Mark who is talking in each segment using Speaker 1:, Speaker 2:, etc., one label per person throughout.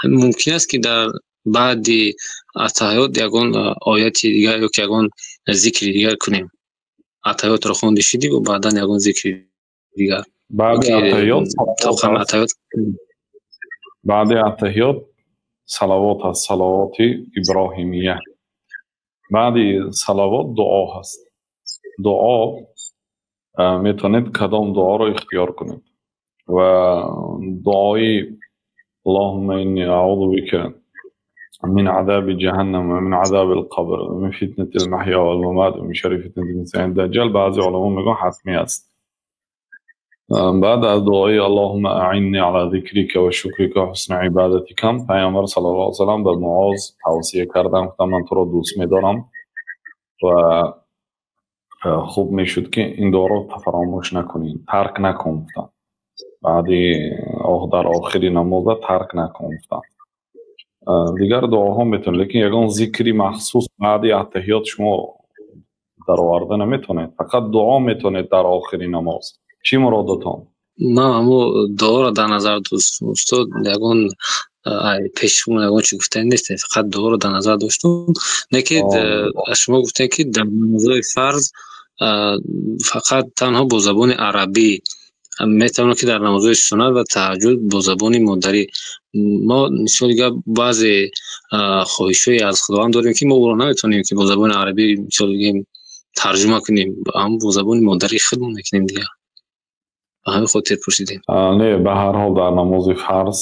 Speaker 1: Мумкин аст, ки дар баъди аттаҳиёт ягон ояти дигар ё ки ягон зикри дигар кунем? Аттаҳиётро хонди шидӣ ва баъдан ягон зикри дигар.
Speaker 2: Баъди аттаҳиёт.
Speaker 1: Аттаҳиёт.
Speaker 2: Баъди аттаҳиёт салавот ҳаст, салавоти иброҳимия. Баъди салавот дуо ҳаст. Дуо метавонед кадом дуоро ихтиёр кунед ва дуои «Аллоҳумма инни аъузу бика мин азаби ҷаҳаннам ва мин азабил қабр ва мин фитнатил маҳё вал мамот ва мин шарри фитнатил масиҳид даҷҷол», баъзе уламо мегӯянд, ҳатмӣ аст. Баъд аз дуои «Аллоҳумма аинни ала зикрика ва шукрика ва ҳусни ибадатика» Паёмбар саллаллоҳу алайҳи васаллам ба Муоз тавсия карданд, гуфтанд: «Ман туро дӯст медорам ва хуб мешуд, ки ин дуоро фаромӯш накунӣ, тарк накун», гуфтанд. Баъди дар охири намоза тарк накун, гуфтанд. Дигар дуоҳо метавонед, лекин ягон зикри махсус баъди аттаҳиёт шумо дароварда наметавонед, фақат дуо метавонед дар охири намоз. Чӣ муродатон?
Speaker 1: Ман ҳамо дуоро дар назар доштам, устод. Ягон пеши ягон чи гуфтани нест, фақат дуоро дар назар доштам. Не ки шумо гуфтем, ки дар намозҳои фарз фақат танҳо бо забони арабӣ метавонад, ки дар намозҳои суннат ва таҳаҷҷуд бо забони модарӣ. Мо, мисоли гап, баъзе хоҳишҳое аз Худованд дорем, ки мо ӯро наметавонем, ки бо забони арабӣ, мисол бигем, тарҷума кунем, ҳам бо забони модарии худмон мекунем дигар. Ба ҳамин хотир пурсидем.
Speaker 2: Не, ба ҳар ҳол дар намози фарз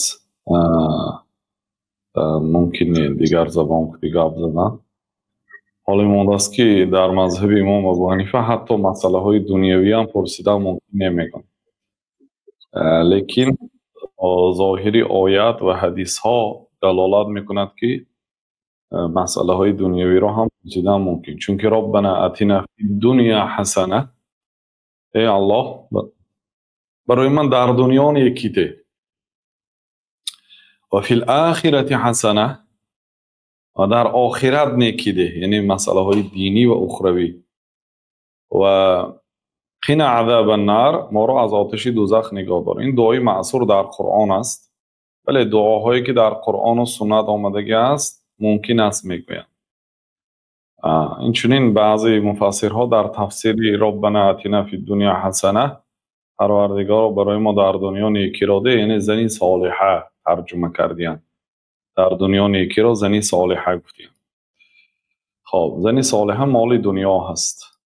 Speaker 2: мумкин не дигар забон гап задан. Ҳоле мондааст, ки дар мазҳаби имом Абу Ҳанифа ҳатто масъалаҳои дунявиам пурсидан мумкин намегӯянд, лекин зоҳири оят ва ҳадисҳо далолат мекунад, ки масъалаҳои дунявиро ҳам пурсидан мумкин, чунки «Роббана атина фиддунё ҳасана», эй Аллоҳ, барои ман дар дунё некӣ деҳ, ва фил охирати ҳасана, ва дар охират некӣ деҳ, яъне масъалаҳои динӣ ва ухравӣ, ва қина азабан нар, моро аз оташи дӯзах нигоҳ дор. Ин дуои маъсур дар Қуръон аст, вале дуоҳое, ки дар Қуръону суннат омадагӣ аст, мумкин аст, мегӯянд. Инчунин баъзе муфассирҳо дар тафсири «Роббана атина фиддунё ҳасана», Парвардигоро, барои мо дар дунё некиро деҳ, яъне зани солиҳа тарҷума кардиянд. Дар дунё некиро зани солиҳа гуфтиянд. Хоб, зани солиҳа моли дунё ҳаст.